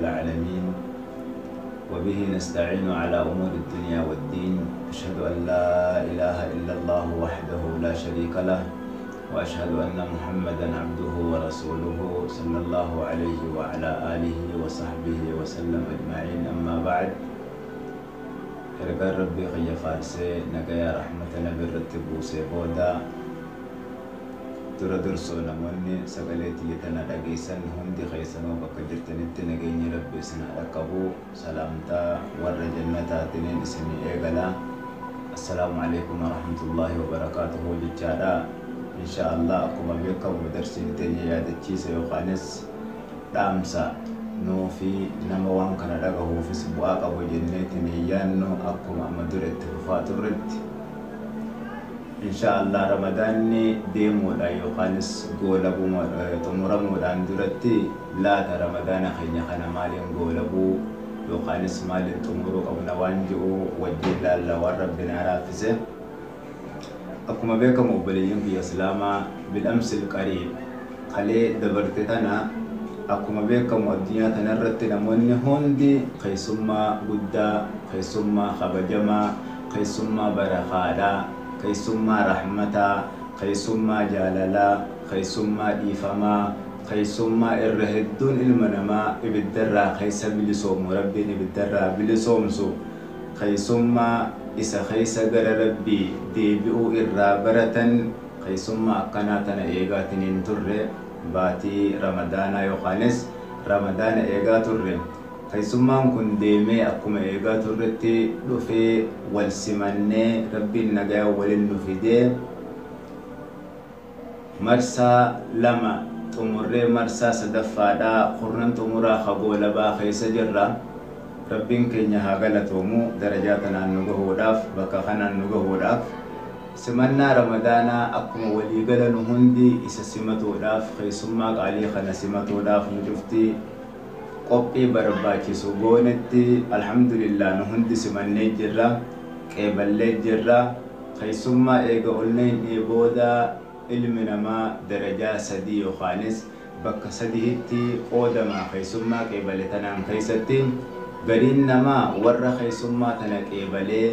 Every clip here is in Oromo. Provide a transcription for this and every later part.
العالمين وبه نستعين على أمور الدنيا والدين. أشهد أن لا إله إلا الله وحده لا شريك له، وأشهد أن محمدا عبده ورسوله صلى الله عليه وعلى آله وصحبه وسلم أجمعين. أما بعد، ergaan Rabbii kiyya faarsee nagayaa rahmata nabi irratti buusee booda, dura dursoo namoonni sagalee tiyya tana dhageessan hundi keessanuu bakka jirtanitti nageenyi Rabbi isin haa dhaqqabu. Salaamtaa warra jannataatiniin isinii eegala. Assalaamu alaikum warahmatullaahi wabarakaatuhu jechaadha. Insha Allah, akkuma beekamu darsiin teenya yaadachiisa yookaanis dhaamsa nuu fi nama waan kana dhagahuufis bu'aa qabu jenneetiin yaannu akkuma amma dura itti fufaa turretti. Insha Allah, Ramadaanni deemuudhaan yookaanis goolabuu xumuramuudhaan duratti laata Ramadaana keenya kana maaliin goolabuu yookaanis maaliin xumuruu qabna waan ji'u wajjin laalla, waan Rabbi naa laaffise. Akkuma beekamu obboleeyyan kiyya Islaamaa, بالأمس القريب, kalee dabarte tana, akkuma beekamu addunyaa tanarratti namoonni hundi keessummaa guddaa, keessummaa kabajamaa, keessummaa barakaadhaa, keessummaa rahmataa, keessummaa jaalalaa, keessummaa dhiifamaa, keessummaa irra hedduun ilma namaa ibiddarraa keessa bilisoomu, Rabbiin ibiddarraa bilisoomsu, keessummaa isa keessa gara Rabbii deebi'uu irraa baratan, keessummaa akkanaa tana eegaatiniin turre. Baatii Ramadaanaa yookaanis Ramadaana eegaa turre. Keessummaan kun deemee akkuma eegaa turretti dhufee wal simannee Rabbiin nagaa waliin nu fidee, marsaa lama xumurree marsaa sadaffaadhaa kurnan xumuraa kagoolabaa keessa jirra. Rabbiin keenya haa galatoomu darajaa tanaan nu gahuudhaaf, bakka kanaan nu gahuudhaaf. Simannaa Ramadaanaa akkuma waliigala nu hundi isa simatuudhaaf, keessummaa qaalii kana simatuudhaaf nu cufti qophii barbaachisu goonetti, alhamdulillah, nu hundi simannee jirra, qeeballee jirra. Keessummaa eega olnee booda ilmi namaa darajaa sadii yookaanis bakka sadiitti qoodama. Keessummaa qeebale tanaan keessatti gariin namaa warra keessummaa tana qeebalee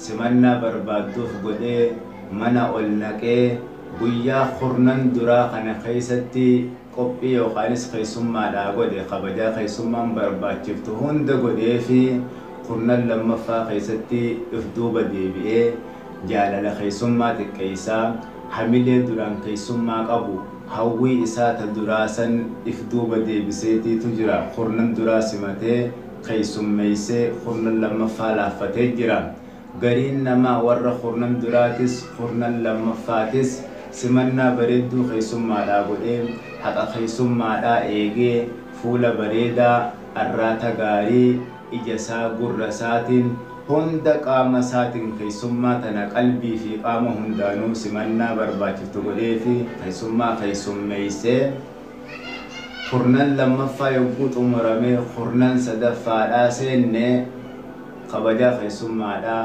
simannaa barbaadduuf godhee mana ol naqee guyyaa kurnan duraa kana keessatti qophii yookaanis keessummaadhaa godhe, kabajaa keessummaan barbaachiftu hunda godhee fi kurnan lammaffaa keessatti if duuba deebi'ee jaalala keessummaa xiqqeessaa, hamilee duraan keessummaa qabu, hawwii isaa ta duraa san if duuba deebiseetiitu jira. Kurnan duraa simatee keessummeessee kurnan lammaffaa laaffatee jira. Gariin namaa warra kurnan duraatis kurnan lammaffaatis simannaa bareedduu keessummaadhaa godhee, haqa keessummaadhaa eegee, fuula bareedaa, arraata gaarii, ija isaa, gurra isaatiin, hunda qaama isaatiin keessummaa tana qalbii fi qaama hundaanuu simannaa barbaachiftu godhee fi keessummaa keessummeessee, kurnan lammaffaa yogguu xumuramee kurnan sadaffaadhaa seenne, kabajaa keessummaadhaa,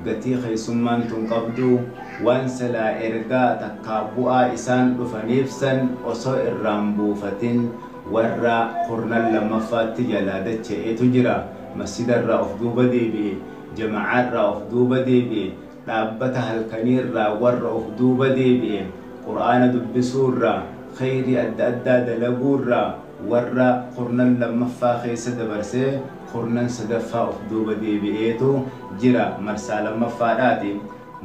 gatii keessummaan tun qabdu, waan silaa ergaa takkaa bu'aa isaan dhufaniif san osoo irraan buufatin warra kurnan lammaffaatti jalaa dacha'eetu jira. Masjidarraa of duuba deebi'e, jama'aarraa of duuba deebi'e, dhaabbata halkaniirraa warra of duuba deebi'e, Qur'aana dubbisuurraa, khayrii adda addaa dalaguurraa warra kurnan lammaffaa keessa dabarsee kurnan sadaffaa of duuba deebi'eetu jira. Marsaa lammaffaadhaati.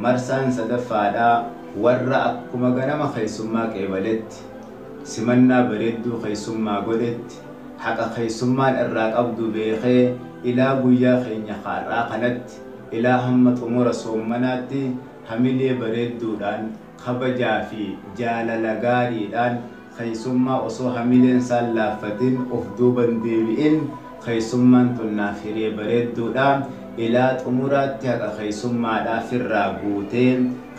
Marsaan sadaffaadhaa warra akkuma ganama keessummaa qeebaletti, simannaa bareedduu keessummaa godhetti, haqa keessummaan irraa qabdu beekee ilaa guyyaa keenya har'aa kanatti, ilaa hamma xumura soommanaatti hamilee bareedduudhaan, kabajaa fi jaalala gaariidhaan keessummaa osoo hamileen isaan laaffatin of duuban deebi'in, keessummaan tun naaf hiree bareedduudha, ilaa xumuraatti haqa keessummaadhaaf irraa guutee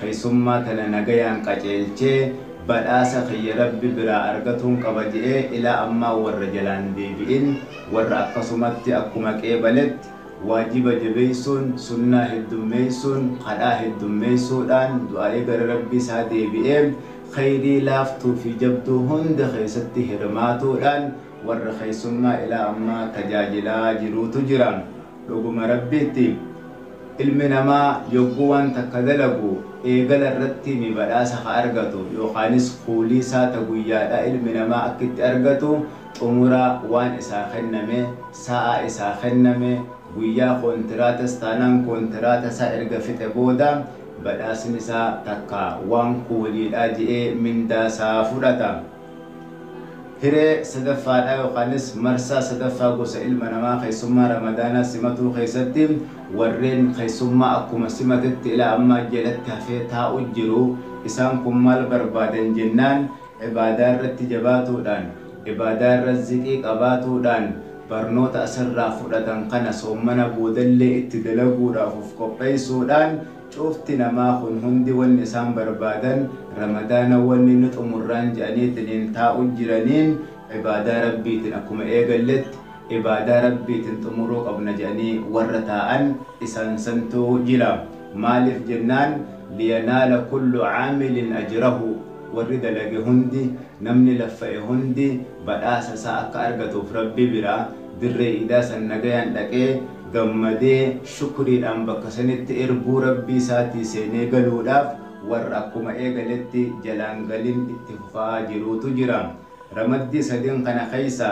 keessummaa tana nagayaan qaceelchee badhaasa kiyya Rabbi biraa argatuun qaba je'ee ilaa ammaa warra jalaan deebi'in, warra akkasumatti akkuma qeebaletti waajiba jabeessuun, sunnaa heddummeessuun, kadhaa heddummeessuudhaan du'aa'ee gara Rabbi isaa deebi'ee khayrii laaftuu fi jabduu hunda keessatti hirmaatuudhaan Warra keessummaa ilaa ammaa tajaajilaa jiruutu jira. Dhuguma Rabbiitti, ilmi namaa yogguu waan takka dalagu eegala irratti mi badhaasa ka argatu, yookaanis kuulii isaa ta guyyaadha ilmi namaa akka itti argatu xumura waan isaa kenname, sa'a isaa kenname, guyyaa koontiraatas taanaan koontiraata isaa erga fixe booda badhaasni isaa takka waan kuuliidha je'ee mindaa isaa fudhata. Hiree sadaffaadha yookaanis marsaa sadaffaa gosa ilma namaa keessummaa Ramadaanaa simatuu keessatti warreen keessummaa akkuma simatetti ila ammaa jalatti hafee taa'u jiru. Isaan kun maal barbaadan jennaan, ibaadaa irratti jabaatuudhaan, ibaadaa irra ziqii qabaatuudhaan, barnoota asirraa fudhatan kana soommana boodallee itti dalaguudhaaf of qopheessuudhaan, cufti namaa kun hundi wanni isaan barbaadan Ramadaana wanni nu xumurraan jedhaniitiin taa'u jiraniin ibaadaa Rabbiitiin akkuma eegalletti ibaadaa Rabbiitiin xumuruu qabna jedhanii warra taa'an isaan santuu jira. Maaliif jennaan, liyanaala kullu caamilin ajrahu, warri dalage hundi, namni laffa'e hundi badhaasa isaa akka argatuuf Rabbi bira dirree idaa san nagayaan dhaqee gammadee shukriidhaan bakka sanitti erbuu Rabbii isaatii seenee galuudhaaf warra akkuma eegaletti jalaan galin itti fufaa jiruutu jira. Ramaddii sadeen kana keessa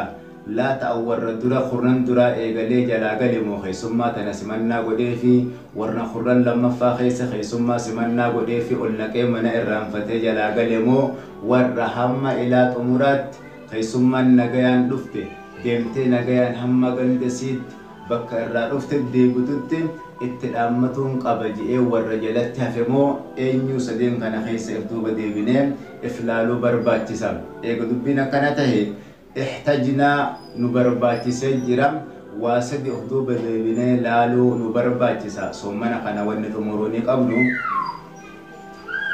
laata warra dura kurnan duraa eegalee jalaa gale moo keessummaa tana simannaa godhee fi warra kurnan lammaffaa keessa keessummaa simannaa godhee fi ol naqee mana irraanfatee jalaa gale moo warra hamma ilaa xumuraatti keessummaan nagayaan dhufte deemtee nagayaan hamma ganda siitti bakka irraa dhufte deebitutti itti dhaammatuun qaba je'ee warra jalatti hafe moo eenyuu? Sadeen kana keessa if duuba deebinee if laaluu barbaachisa. Eega dubbiin akkana tahe, ihtajnaa nu barbaachisee jira, waa sadi of duuba deebinee laaluu nu barbaachisa. Soommana kana wanni xumuruu ni qabnu,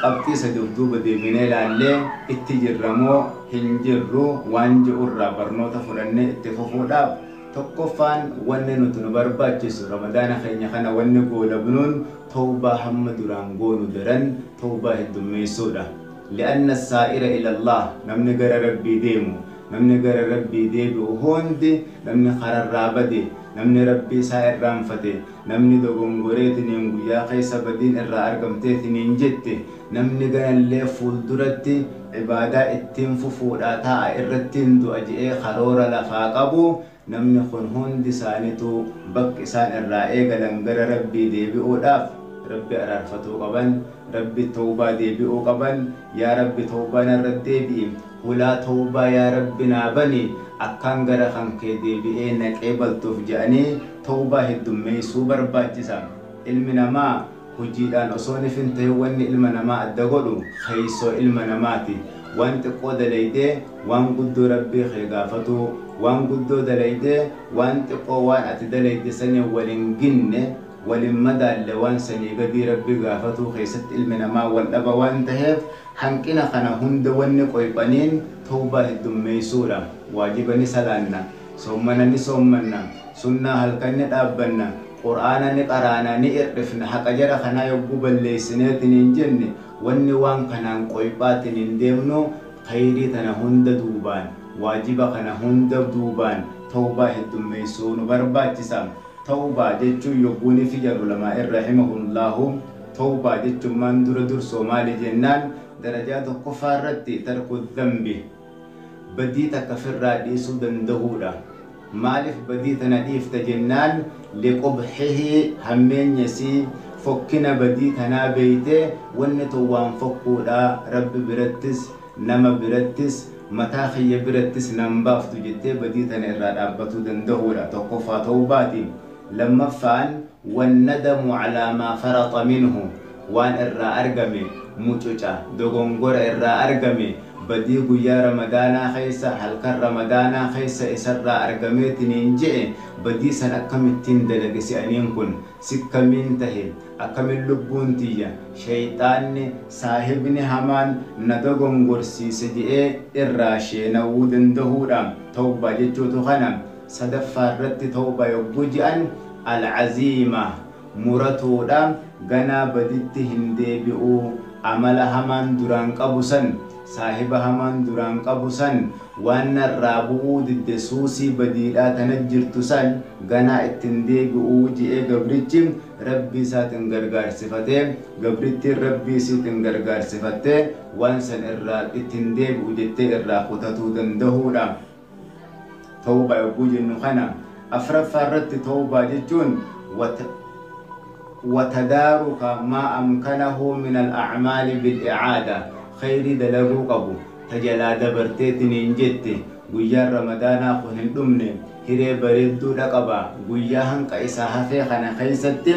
qabxii sadi of duuba deebinee laallee itti jirra moo hin jirru waan ji'urraa barnoota fudhannee itti fufuudhaaf, tokkoffaan wanni nuti nu barbaachisu Ramadaana keenya kana wanni goolabnuun tawbaa hamma duraan goonu daran tawbaa heddummeessuudha. Li'anna saa'ira ila Allah, namni gara Rabbii deemu, namni gara Rabbii deebi'u hundi, namni kararraa bade, namni Rabbii isaa irraanfate, namni dogongoreetiniin guyyaa keessa badiin irraa argamteetiniin jette, namni ganallee fuulduratti ibaadaa ittiin fufuudhaa taa'a irrattiin du'a je'ee karoora lafaa qabu, namni kun hundi isaaniitu bakki isaan irraa eegalan gara Rabbii deebi'uudhaaf Rabbi araarfatuu qaban, Rabbi tawbaa deebi'uu qaban. Yaa Rabbi, tawbaa narra deebi'i, hulaa tawbaa yaa Rabbi naa bani, akkaan gara kan kee deebi'ee naqee baltuuf je'anii tawbaa heddummeessuu barbaachisa. Ilmi namaa hojiidhaan osoo nifin ta'e, wanni ilma namaa adda godhu keeysoo ilma namaati. Waan xiqqoo dalaydee waan guddoo Rabbii kee gaafatu, waan guddoo dalaydee waan xiqqoo waan ati dalayde sanii walin ginne, walin madaalle, waan sanii gadii Rabbi gaafatuu keessatti ilmi namaa wal dhaba waan taheef, hanqina kana hunda wanni qoyphaniin tawbaa heddummeessuudha. Waajiba ni salaanna, soommana ni soommanna, sunnaa halkan ni dhaabbanna, Qur'aana ni qaraana, ni irdhifna, haqa jara kanaa yogguu balleessineetiin hin jenne, wanni waan kanaan qoyphaatiin hin deemnu khayrii tana hunda duubaan, waajiba kana hunda duubaan tawbaa heddummeessuu nu barbaachisa. Tawbaa jechuun yogguu ni fijan ulamaa'in rahimahullaahu, tawbaa jechuun maan dura dursoo maali jennaan, darajaa tokkoffaa irratti tarku dhanbi, badii takka firraa dhiisuu danda'uudha. Maaliif badii tana dhiifta jennaan, liqubxihi, hammeenyasii, fokkina badii tanaa beeyte, wanni tun waan fokkuudha, Rabbi birattis nama birattis mataa kiyya birattis nan baaftu jettee badii tana irraa dhaabbatuu danda'uudha tokkoffaa tawbaati. Lammaffaan wannadamu calaa maa faraxa minhu, waan irraa argame, mucuca dogongora irraa argame, badii guyyaa Ramadaanaa keessa, halkan Ramadaanaa keessa isarraa argameetiniin je'e, badii san akkamittiin dalage si'aniin kun sikkamiin tahe, akkamin lubbuun tiyya, shayxaanni saahibni hamaan na dogongorsiise je'ee irraa sheenawuu danda'uudha tawbaa jechuutu kana. Sadaffaa irratti tawbaa yogguu je'an alcaziima, muratuudha, ganaa baditti hin deebi'uu, amala hamaan duraan qabu san, saahiba hamaan duraan qabu san, Waan narraa bu'uu didde suusii badiidhaa tana jirtu san ganaa ittiin deebi'uu ji'ee gabrichi Rabbii isaatiin gargaarsifatee, gabrittiin Rabbii isiitiin gargaarsifattee waan san irraa ittiin deebi'u jettee irraa kutatuu danda'uudha. Tawbaa yogguu jennu kana afraffaa irratti tawbaa jechuun watadaaruka maa amkanahu min al-acmaali bil-icaada, khayrii dalaguu qabu tajalaa dabarteetiniin jette guyyaan Ramadaanaa kun hin dhumne, hiree bareedduudha qaba, guyyaa hanqa isaa hafee kana keessatti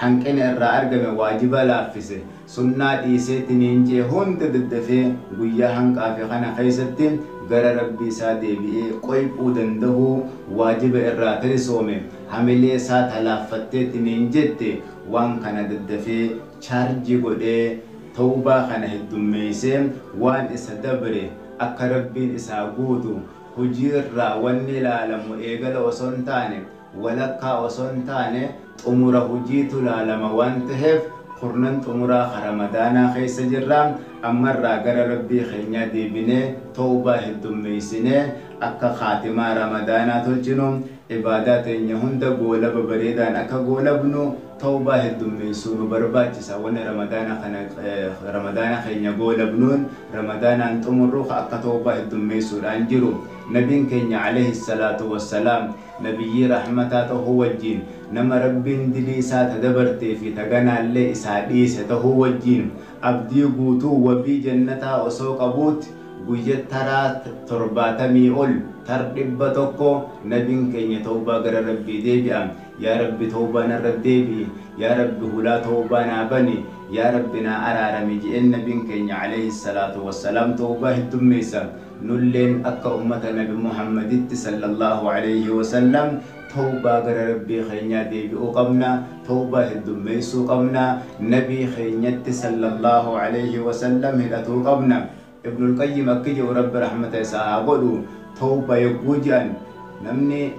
hanqina irraa argame waajiba laaffise, sunnaa dhiiseetiniin jee hunda daddafee guyyaa hanqaafe kana keessatti gara Rabbii isaa deebi'ee qoyphuu danda'uu, waajiba irraa talisoome, hamilee isaa talaaffatteetiniin jette waan kana daddafee chaarjii godhee tawbaa kana heddummeessee waan isa dabre akka Rabbiin isaa guutu. Hojii irraa wanni ilaalamu eegala osoo hin taane, walakkaa osoo hin taane, xumura hojiitu ilaalama waan ta'eef kurnan xumuraa ka Ramadaanaa keessa jirra. Ammarraa gara Rabbii keenyaa deebinee tawbaa heddummeessinee akka kaatimaa Ramadaanaa tolchinu, ibaadaa teenya hunda goolaba bareedaan akka goolabnu tawbaa heddummeessuu nu barbaachisa. Wanni Ramadaana kana Ramadaana keenya goolabnuun Ramadaanaan xumurru akka tawbaa heddummeessuudhaan jiru. Nabiin keenya alayhi salaatu wassalaam nabiyyii rahmataa ta'uu wajjin, nama Rabbiin dilii isaa ta dabartee fi ta ganaallee isaa dhiise ta'uu wajjin, abdii guutuu wabii jannataa osoo qabuutti guyya taraa 70 ol tar 100 nabiin keenya tawbaa gara Rabbii deebi'a. Yaa Rabbi tawbaa narra deebi'i, yaa Rabbi hulaa tawbaa naa bani, yaa Rabbi naa araarami je'een nabiin keenya alayhi salaatu wassalaam tawbaa heddummeessa. Nulleen akka ummata Nabi Muhammaditti sallallahu alayhi wasallam tawbaa gara Rabbii keenyaa deebi'uu qabna, tawbaa heddummeessuu qabna, nabii keenyatti sallallahu alayhi wasallam hidhatuu qabna. Ibnul Qayyim akki jedhu, Rabbi rahmata isaa haa godhu, tawbaa yogguu je'an namni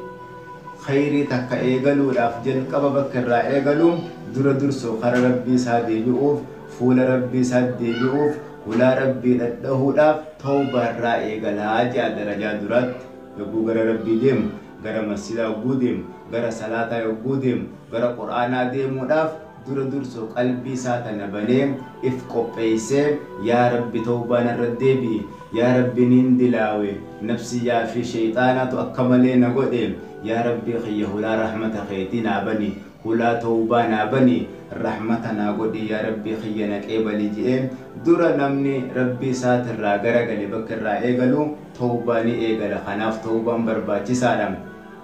khayrii takka eegaluudhaaf jalqaba bakka irraa eegalu dura dursoo kara Rabbii isaa deebi'uuf, fuula Rabbii isaa deebi'uuf, hulaa Rabbii dhadhahuudhaaf tawbaa irraa eegalaa je'a. Darajaa duraatti yogguu gara Rabbii deemu, gara masjidaa yogguu deemu, gara salaataa yogguu deemu, gara Qur'aanaa deemuudhaaf dura dursoo qalbii isaa tana banee if qopheessee, yaa Rabbi tawbaa narra deebi'i, yaa Rabbi niin dilaawe, nafsiyyaa fi shayxaanatu akka malee na godhe, yaa Rabbii kiyya hulaa rahmata keetii naa bani, hulaa tawbaa naa bani, rahmata naa godhi, yaa Rabbii kiyya na qeebali je'ee dura namni Rabbii isaatirraa garagale bakka irraa eegalu tawbaa ni eegala. Kanaaf tawbaan barbaachisaadha.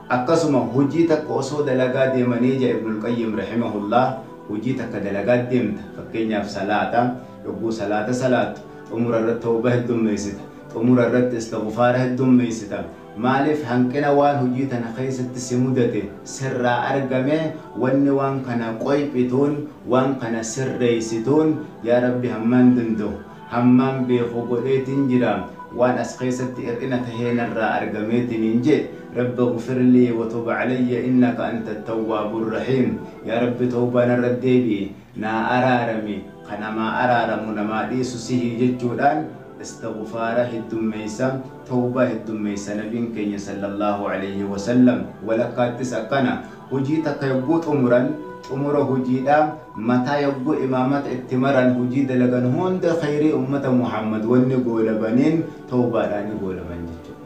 Akkasuma hojii takka osoo dalagaa deemanii jedha Ibnul Qayyim rahimahullah, hojii takka dalagaa deemta, fakkeenyaaf salaata, yogguu salaata salaattu xumura irratti tawbaa heddummeessita, xumura irratti istighfaara heddummeessita. Maaliif? Hanqina waan hojii tana keessatti si mudate sirraa argame wanni waan kana qoyphituun, waan kana sirreessituun, yaa Rabbi hammaan danda'u hammaan beeku godheetiin jira, waan as keessatti hir'ina tahee narraa argameetiin hin jee, Rabbi ighfir lii wa tub alayya innaka anta tawwaabur rahiim, yaa Rabbi tawbaa narra deebi'i, naa araarami, ka namaa araaramu namaa dhiisu sihii jechuudhaan istighfaara heddummeessa, tawbaa heddummeessa nabiin keenya sallallahu alayhi wasallam. Walakkaattis akkana hojii takka yogguu xumuran, xumura hojiidha mataa yogguu imaamata itti maran, hojii dalagan hunda khayrii ummata Muhammad wanni goolabaniin tawbaadhaani goolaban jechuudha.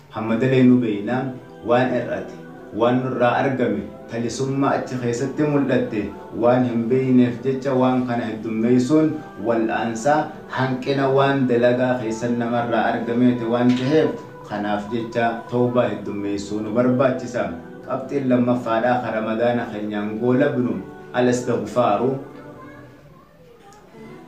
Hamma dalaynu beeyna waan ir'ate, waan nurraa argame talisummaa achi keessatti mul'atte waan hin beeyneef jecha waan kana heddummeessuun wal'aansaa hanqina waan dalagaa keessan namarraa argameeti waan taheef, kanaaf jecha tawbaa heddummeessuu nu barbaachisa. Qabxiin lammaffaadhaa ka Ramadaana keenyaan goolabnu al-istighfaaru,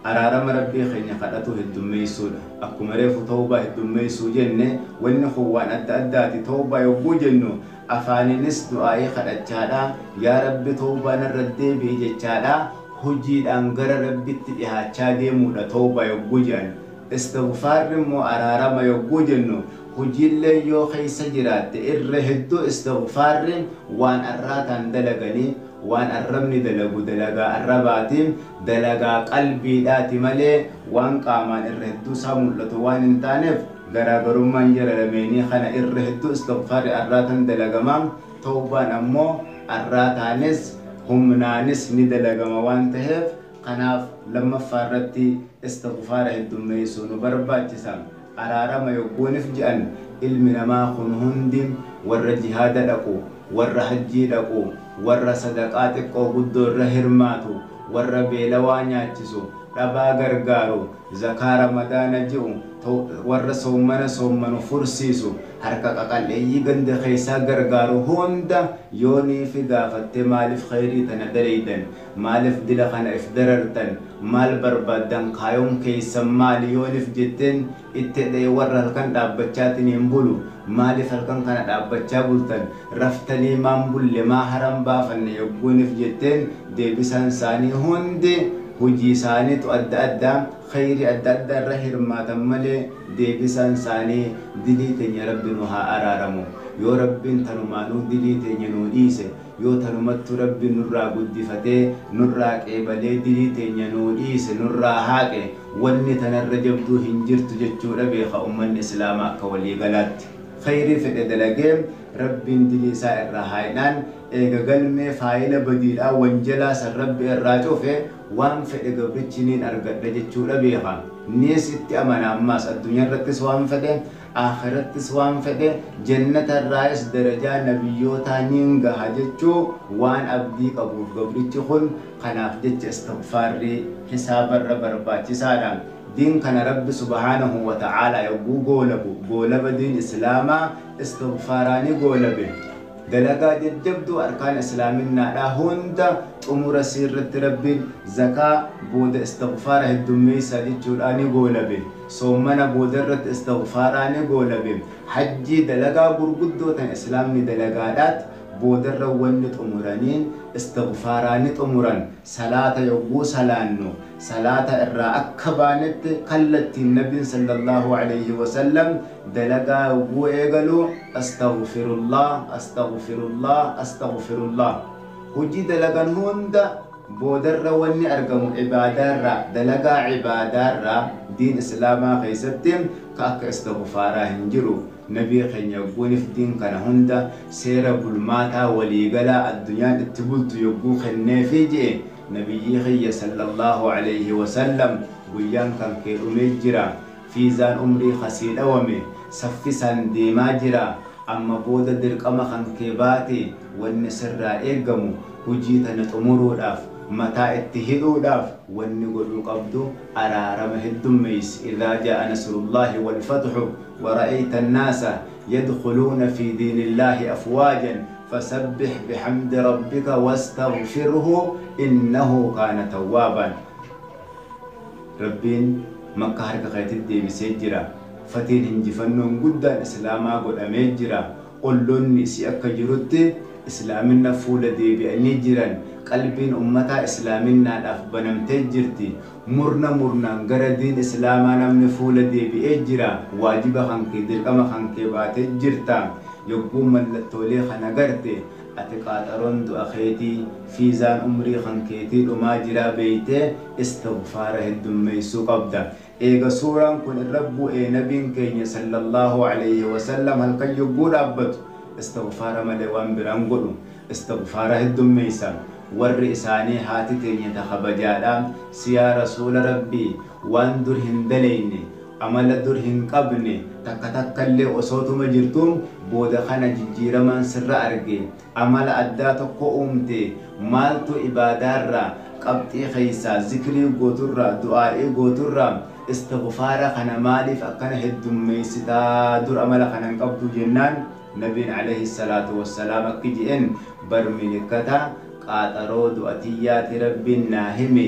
araarama Rabbii keenya kadhatu heddummeessuudha. Akkuma reefu tawbaa heddummeessuu jenne, wanni kun waan adda addaati. Tawbaa yogguu jennu afaaninis du'aa'ii kadhachaadha, yaa Rabbi tawbaa narra deebi'i jechaadha, hojiidhaan gara Rabbitti dhihaachaa deemuudha tawbaa yogguu jedhan. Istighfaarri immoo araarama yogguu jennu hojiillee yoo keessa jiraatte irra hedduu istighfaarri waan arraataan dalaganii, waan arrabni dalagu dalagaa arrabaati, dalagaa qalbiidhaati malee waan qaamaan irra hedduu isaa mul'atu waan hin taaneef Garaagarummaan jara lameenii kana irra hedduu istighfaarri arraatan dalagama, tawbaan ammoo arraataanis humnaanis ni dalagama waan taheef, kanaaf lammaffaa irratti istighfaara heddummeessuu nu barbaachisa. Araarama yogguunif je'an, ilmi namaa kun hundi, warra jihaada dhaqu, warra hajjii dhaqu, warra sadaqaa xiqqoo guddoo irra hirmaatu, warra beelawaa nyaachisu, dhabaa gargaaru, zakaa Ramadaana ji'u, warra soommana soommanu fursiisu, harka qaqal'eeyyii ganda keessaa gargaaru hunda yooniifi gaafattee, maaliif khayrii tana dalaydan, maaliif dila kana if darartan, maal barbaaddan, kaayoon keessan maali yoonif jetteen itti dha'e, warra halkan dhaabbachaatiin hin bulu, maaliif halkan kana dhaabbachaa bultan, raftanii maan bulle, maa haram baafanne yogguunif jetteen, deebisaan isaanii hundi hojii isaaniitu adda addaa, khayrii adda addaa irra hirmaatan malee, deebisaan isaanii dilii teenya Rabbi nu haa araaramu. Yoo Rabbiin tanumaanuu dilii teenya nuu dhiise, yoo tanumattu Rabbi nurraa guddifatee, nurraa qeebalee, dilii teenya nuu dhiise, nurraa haaqe, wanni tanarra jabduu hin jirtu jechuudha beeka. Ummanni Islaamaa akka waliigalaatti khayrii fedhe dalagee Rabbiin dilii isaa irraa haayidhaan, eega galmee faayila badiidhaa wanjalaa san Rabbi irraa cufe, waan fedhe gabrichi niin argadha jechuudha beeka, niis itti amana. Ammaas addunyaa irrattis waan fedhe, akhirattis waan fedhe, jannata irraayis darajaa nabiyyootaa niin gaha jechuu waan abdii qabuuf gabrichi kun, kanaaf jecha istighfaarri hisaabarra barbaachisaadha. Diin kana Rabbi subhaanahu wa ta'aalaa yogguu goolabu, goolaba diin Islaamaa istighfaaraani goolabe. Dalagaa jajjabduu arkaan Islaaminaadhaa hunda xumura siirratti Rabbiin zakaa booda istighfaara heddummeessaa jechuudhaani goolabe. Soommana booda irratti istighfaaraani goolabe. Hajjii, dalagaa gurguddoo tan Islaamni dalagaadhaat boodarra wanni xumuraniin istighfaaraani xumuran. Salaata yogguu salaannu, salaata irraa akka baanetti kallattiin Nabiin sallallahu alayhi wasallam dalagaa yogguu eegalu astaghfirullah, astaghfirullah, astaghfirullah. Hojii dalagan hunda boodarra wanni argamu ibaadaarraa, dalagaa ibaadaarraa diin Islaamaa keessatti ka akka istighfaaraa hin jiru. Nabii keenya yogguunif diin kana hunda seera bulmaataa waliigalaa addunyaan itti bultu yogguu kenneefii je'e, nabiyyii kiyya sallallahu alayhi wasallam, guyyaan kan kee dhumee jira, fiizaan umrii kasii dhawame saffisaan deemaa jira, amma booda dirqama kan kee baate, wanni sirraa eeggamu hujii tana xumuruudhaaf, mataa itti hidhuudhaaf, wanni godhuu qabdu araarama heddummeeysi. Idaa jaa'a nasrullaahi walfatxu ورأيت الناس يدخلون في دين الله أفواجا فسبح بحمد ربك واستغفره إنه كان توابا. ربين مكة harka keetti deebisee jira. Fatiin injifannoon guddaan Islaamaa godhamee jira. Olloonni isii akka jirutti Islaaminna fuula deebi'anii jiran. Qalbiin ummataa Islaaminaadhaaf banamtee jirti. Murna murnaan gara diin Islaamaa namni fuula deebi'ee jira. Waajiba kan kee, dirqama kan kee baatee jirta. Yogguu mallattoolee kana garte, ati qaaxaroon du'a keetii, fiizaan umrii kan keetii dhumaa jiraa beeytee istighfaara heddummeessuu qabda. Eega suuraan kun irra bu'ee, nabiin keenya sallallahu alayhi wasallam halkan yogguu dhaabbatu istighfaara malee waan biraan godhu, istighfaara heddummeessa. Warri isaanii, haati teenya ta kabajaadha, siyaa rasuula Rabbii, waan dur hin daleyne, amala dur hin qabne takka takkallee osootuma jirtuun booda kana jijjiiramaan sirra arge, amala addaa tokko uumte, maaltu ibaadaarraa qabxii keeysaa zikrii gooturraa, du'aa'ii gooturraa istighfaara kana maaliif akkana heddummeessitaa, dur amala kana hin qabdu jennaan, nabiin alayhi salaatu wassalaam akki je'en: bar milikkata qaaxaroo du'atiyyaati Rabbiin naa hime,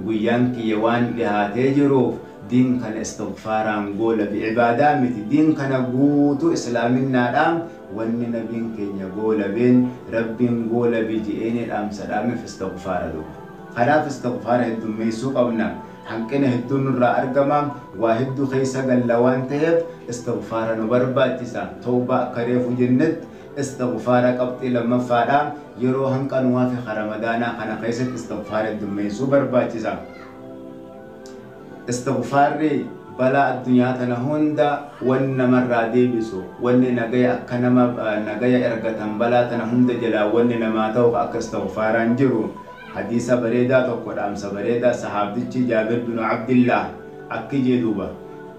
guyyaan kiyya waan dhihaatee jiruuf diin kana istighfaaraan goolabi. Ibaadaa miti, diin kana guutuu Islaaminaadha wanni nabiin keenya goolabeen, Rabbiin goolabi je'eeni dhaamsa dhaameef istighfaara duuba. Kanaaf istighfaara heddummeessuu qabna. Hanqina hedduun nurraa argama, waa hedduu keessa galla waan ta'eef istighfaara nu barbaachisa. Tawbaa akka reefu jennetti, istighfaara qabxii lammaffaadha. Yeroo hanqanuwaa fi Ramadaanaa kana keessatti istighfaara heddummeessuu barbaachisa. Istighfaarri Balaa addunyaa tana hunda wanni namarraa deebisu, wanni nagaya akka nama nagaya ergatan balaa tana hunda jalaa wanni namaa ta'u akka istighfaaraan jiru. Hadiisa bareedaa tokko, dhaamsa bareedaa sahaabdichi Jaabir bin Abdillah akki jee duuba.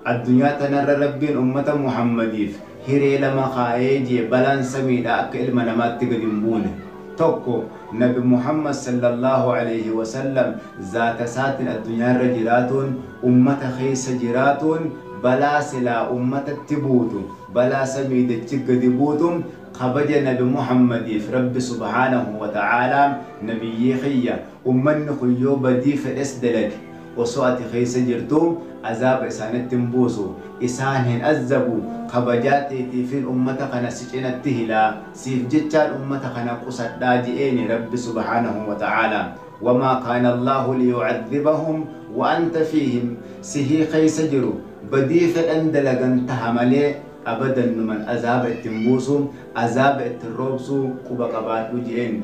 Addunyaa tanarra Rabbiin ummata Muhammadiif hiree lama kaayee jee balaan samiidha akka ilma namaatti gadi hin buune. Tokko Nabi Muhammad sallallahu alaihi wasallam zaata isaatiin addunyaarra jiraatuun, ummata keessa jiraatuun balaa silaa ummatatti buutu, balaa samii dachi gadi buutu kabaja Nabi Muhammadiif Rabbi subhaanahu wa ta'aalaa nabiyyii kiyya ummanni kun yoo badii fedhes dalage osoo ati keessa jirtu azaaba isaanitti hin buusu, isaan hin azabu, kabajaa teetiifin ummata kana si cinatti hilaa, siif jechaan ummata kana qusadhaa je'eeni Rabbi subhaanahu wa ta'aalaa. Wamaa kaana Allaahu liyu'adhibahum wa anta fiihim, sihii keessa jiru badii fedhan dalagan taha malee abadan numan azaaba ittiin buusu, azaaba ittiin roobsu quba qabaadhu je'een.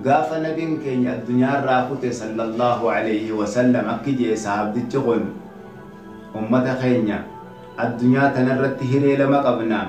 Gaafa nabiin keenya addunyaarraa kute sallallahu alayhi wasallam akki jee sahaabdichi kun, ummata keenya addunyaa tanarratti hiree lama qabna.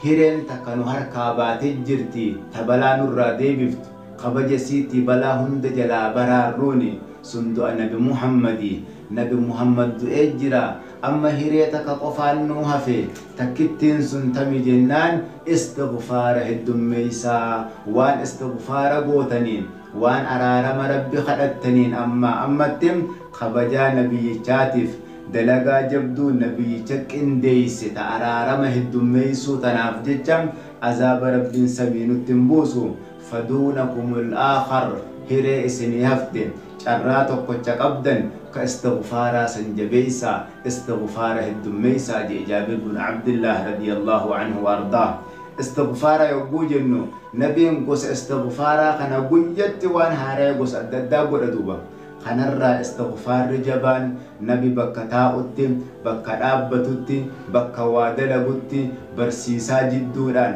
Hireen takka nu harkaa baatee jirti, ta balaa nurraa deebiftu, kabaja siitii balaa hunda jalaa baraarruuni sun du'a Nabi Muhammadii. Nabi Muhammad du'ee jira, amma hiree takka qofaan nuu hafe, takkittiin sun tami jennaan istighfaara heddummeeysaa. Waan istighfaara gootaniin, waan araarama Rabbi kadhattaniin amma ammatti kabajaa nabiyyichaatiif dalagaa jabduu nabiyyicha qindeeyse ta araarama heddummeeysuu tanaaf jecha azaaba Rabbiin samii nutti hin buusu. Faduunakumul aakhar, hiree isinii hafte, carraa tokkocha qabdan ka istighfaaraa san jabeeysaa, istighfaara heddummeeysaa jee Jaabir bin Abdillah radiyallahu anhu wa ardaah. Istighfaara yogguu jennu nabiin gosa istighfaaraa kana guyyatti waan haaraa gosa adda addaa godha duuba. Kanarraa istighfaarri jabaan nabi bakka taa'utti, bakka dhaabbatutti, bakka waa dalagutti, barsiisaa jidduudhaan,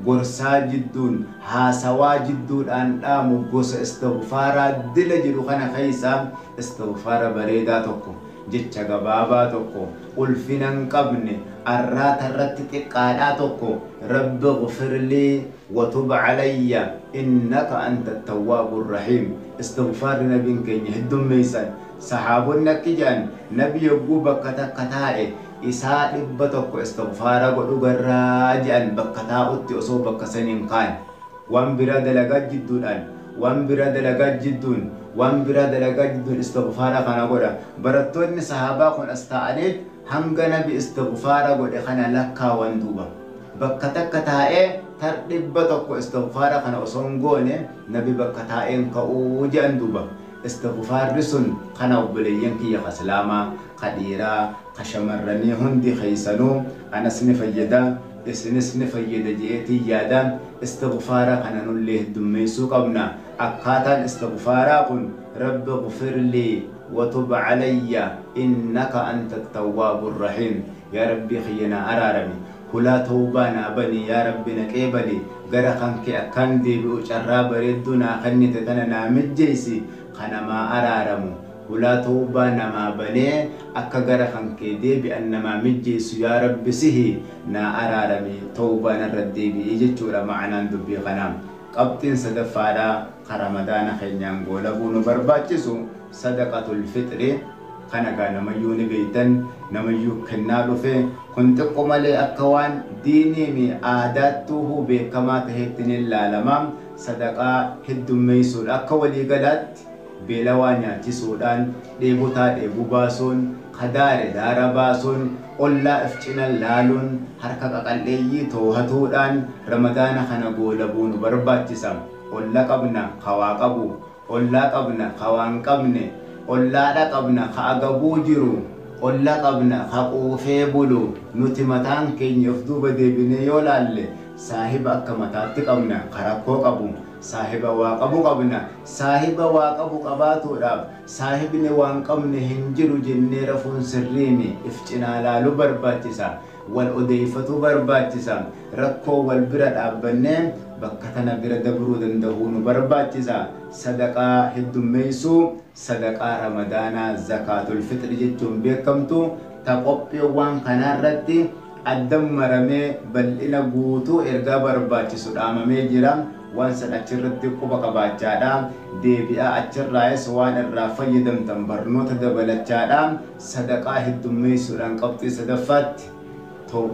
gorsaa jidduun, haasawaa jidduudhaan dhaamu gosa istighfaaraa dila jedhu kana keessa istighfaara bareedaa tokko, jecha gabaabaa tokko, ulfina hin qabne, arraata irratti xiqqaadhaa tokko, Rabbi ghfirlii wa tub alayya innaka anta tawwaabu rahiim. Istighfaarri nabiin keenya heddummeeysan. Sahaabonni akki jedhan, nabi yogguu bakka takka taa'e isaa 100 istighfaara godhu garraa jedhan bakka taa'utti osoo bakka saniin kaane. Waan biraa dalagaa jidduudhaan, waan biraa dalagaa jidduun, waan biraa dalagaa jidduun istighfaara kana godha. Barattoonni sahaabaa kun as taa'aniit hanga nabi istighfaara godhe kana lakkaawan duuba. Bakka takka taa'ee tar 100 istighfaara kana osoo hin goone nabi bakka taa'een ka'uu jedhan duuba. Istighfaarri sun kana obboleeyyan kiyya ka islaamaa, ka dhiiraa, ka shamarranii hundi keeysanuu anas ni fayyada, isinis ni fayyada je'eetiin yaada. Istighfaara kana nullee heddummeessuu qabna. Akkaataan istighfaaraa kun Rabbi ghfirlii wa tub alayya innaka anta tawwaabu rahiim. Yaa Rabbii kiyya naa araarami, hulaa tawbaa naa bani, yaa Rabbi na qeebali, gara kan kee akkaan deebi'u carraa bareedduu naa kennite tana naa mijjeessi. Ka namaa araaramu, hulaa tawbaa namaa banee akka gara kan kee deebi'an namaa mijjeessu yaa Rabbi sihi naa araarami, tawbaa narra deebi'i jechuudha ma'anaan dubbii kanaa. Qabxiin sadaffaadhaa ka Ramadaana keenyaan goolabuu nu barbaachisu sadaqatul fixri. Kana gaa namayyuu ni beeytan, namayyuu kennaa dhufe kun xiqqo malee akka waan diiniimi aadaattuuhuu beekamaa taheetti ni ilaalama. Sadaqaa heddummeeysuudha, akka waliigalaatti beelawaa nyaachisuudhaan, dheebotaa dheebuu baasuun, kadaare daara baasuun, ollaa if cina laaluun, harka qaqal'eeyyii toohatuudhaan Ramadaana kana goolabuu nu barbaachisa. Olla qabna ka waa qabu, ollaa qabna ka waa hin qabne, ollaadha qabna ka agabuu jiru, olla qabna ka quufee bulu. Nuti mataan keenya of duuba deebinee yoo laalle saahiba akka mataatti qabna ka rakkoo qabu, saahiba waa qabu qabna. Saahiba waa qabu qabaatuudhaaf saahibni waan qabne hin jiru jennee rafuun sirriimi. If cinaa laaluu barbaachisa, wal odeeyfatuu barbaachisa, rakkoo wal bira dhaabbannee Bakka tana bira dabruu dandahuu nu barbaachisa. Sadaqaa heddummeeysuu, sadaqaa Ramadaanaa zakaatul fixri jechuun beekamtu, ta qophiiwwan kanaa irratti addan maramee bal'ina guutuu ergaa barbaachisu dhaamamee jira. Waan san achirratti quba qabaachaadha. Deebi'aa achirraayis waan irraa fayyadamtan barnoota dabalachaadha. Sadaqaa heddummeeysuudhaan qabxii sadaffaatti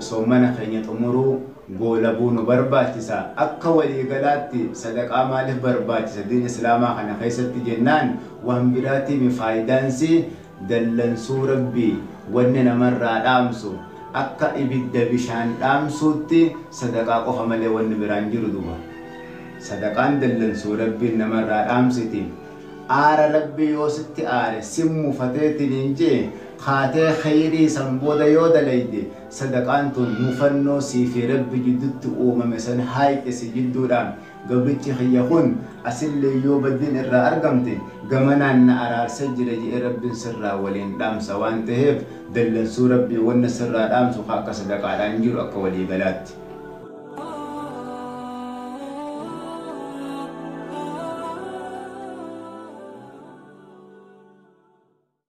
soommana keenya xumuruu, goolabuu nu barbaachisa. Akka waliigalaatti sadaqaa maaliif barbaachisa diin Islaamaa kana keessatti jennaan, waan biraatiimi, faayidaansi dallansuu Rabbii wanni namarraa dhaamsu akka ibidda bishaan dhaamsuutti sadaqaa qofa malee wanni biraan jiru duba. Sadaqaan dallansuu Rabbiin namarraa dhaamsiti. Aara Rabbi yoo sitti aare, sin mufateetiin jee, kaatee khayrii san booda yoo dalayde, sadaqaan tun mufannoo sii fi Rabbi jiddutti uumame san haayxe si jidduudhaan. Gabrichi kiyya kun asillee yoo baddiin irraa argamte gamanaan na araarsa jira je'e Rabbiin sirraa waliin dhaamsa waan taheef, dallansuu Rabbii wanna sirraa dhaamsu ka akka sadaqaadhaan jiru akka waliigalaatti.